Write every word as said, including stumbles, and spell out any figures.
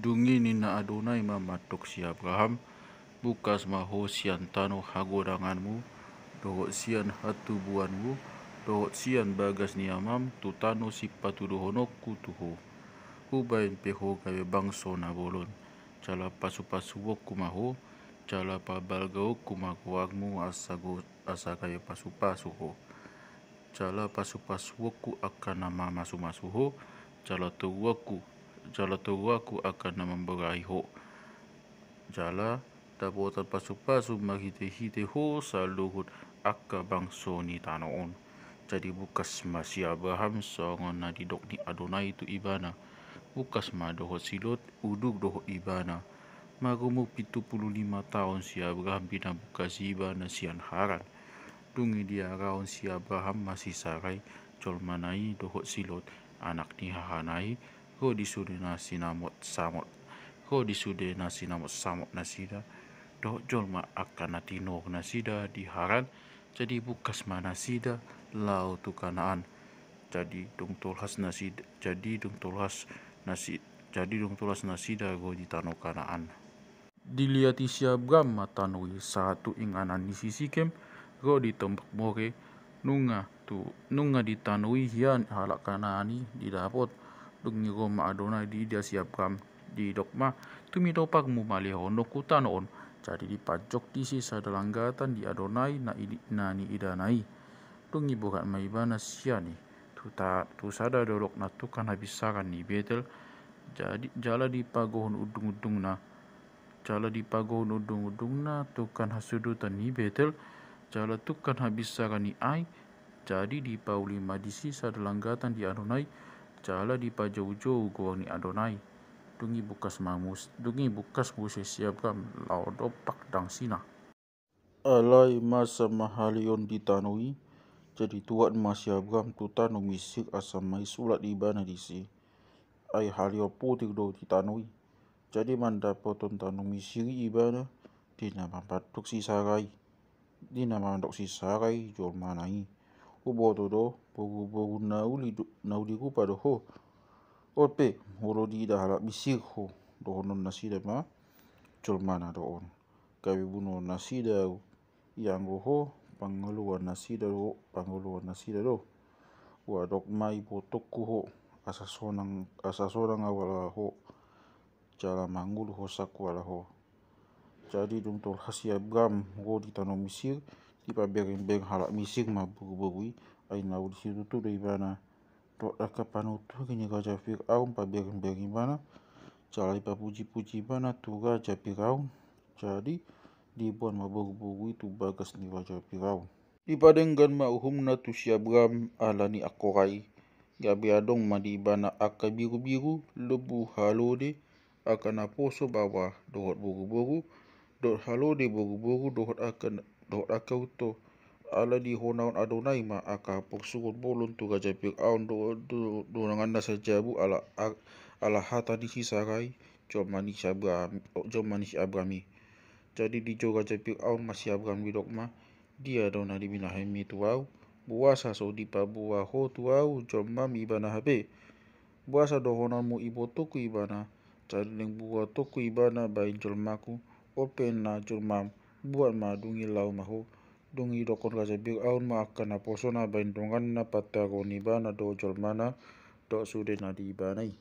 Dung i ninna Adonai ma mandok si Abraham, bungkas ma ho sian tano hagodanganmu, dohot sian hatubuanmu, dohot sian bagas ni amam tu tano sipatuduhononku tu ho. Hubaen pe ho gabe bangso na bolon, jala pasupasuonku ma ho, jala pabalgaonku ma goarmu asa, go, asa gabe pasupasu ho. Jala pasupasuonku angka na mamasumasu ho, jala toguonku, jala toguonku angka na mamborahi ho. Jala dapotan pasupasu marhitehite ho saluhut angka bangso ni tano on. Jadi bungkas ma si Abraham songon na didok ni Adonai tu ibana. Bungkas ma dohot si Lot, uduk dohot ibana. Marumur pitu pulu lima taon si Abraham di na bungkas ibana sian Haran. Dung i diarahon si Abraham ma si Sarai, jolmana i, dohot si Lot, anak ni hahana i, ro di sude na sinamotsamot, ro di sude na sinamotsamot nasida, dohot jolma angka na tinuhor nasida di Haran. Jadi bungkas ma nasida laho tu Kanaan. Jadi dung tolhas nasida, jadi dung tolhas nasi, jadi dung tolhas nasida ro di tano Kanaan. Diliati si Abraham ma tano i sahat tu inganan ni si Sikem, ro di tombak More. Nunga tu, nunga di tano i hian halak Kanaan i didapot. Dung i ro ma Adonai diida si Abraham, didok ma, tu mi do parmu malehononku tano on. Jadi dipanjok disi sada langgatan di Adonai na i, na niidana i. Dung i borhat ma ibana sian i tu ta, tu sada dolok na tungkan habinsaran ni Betel. Jadi jala dipagohon undungundungna. Jala dipagohon undungundungna tungkan hasudutan ni Betel, jala tungkan habinsaran ni Ai. Jadi dipauli ma disi sada langgatan di Adonai, jala dipajoujou goar ni Adonai. Dung i bungkas ma mus, dung i bungkas muse si Abraham laho dompak dangsina. Alai masa ma haleon di tano i. Jadi tuat ma si Abraham tu tano Misir asa maisolat ibana disi. Ai haleon potir do di tano i. Jadi mandapothon tano Misir i ibana, di na mamandok si Sarai, di na mamandok si Sarai jolmana i. Huboto do boruboru na uli, na uli rupa do ho. On pe molo diida halak Misir ho, dohonon nasida ma, jolmana do on, gabe bunuon nasida ahu. Ianggo ho pangoluan nasida do, pangoluan nasida do. Huadop ma ibotongku ho, asa sonang, asa sonang ahu ala ho, jala mangolu hosangku ala ho. Jadi dung tolhas si Abraham ro di tano Misir, dipaberengbereng halak Misir ma boruboru i, ai na uli situtu do ibana. Dohot angka panuturi ni raja Firaun paberengbereng ibana, jala dipapujipuji ibana tu raja Firaun. Jadi diboan ma boruboru i tu bagas ni raja Firaun. Dipadenggan ma uhumna tu si Abraham ala ni angkora i. Gabe adong ma di ibana angka birubiru, lombu, halode, angka naposo baoa dohot boruboru, dohot halode boruboru, dohot angka, dohot angka unto. Ala dihonaon Adonai ma angka porsuhon bolon tu raja Firaun do, do, donganna sian jabu ala, ala hata ni si Sarai, jolma ni si Abraham, jolma ni si Abraham i. Jadi dijou raja Firaun ma si Abraham, didok ma, dia do na binahenmi tu ahu? Boasa so dipaboa ho tu ahu jolmam ibana hape? Boasa dohononmu ibotongku ibana? Jadi naeng buatonku ibana bahen jolmaku. On pe na jolmam, buat ma dung i laho ma ho. Dung i didokkon raja Firaun ma angka naposona bahen donganna pantaruhon ibana dohot jolmana dohot sude na di ibana i.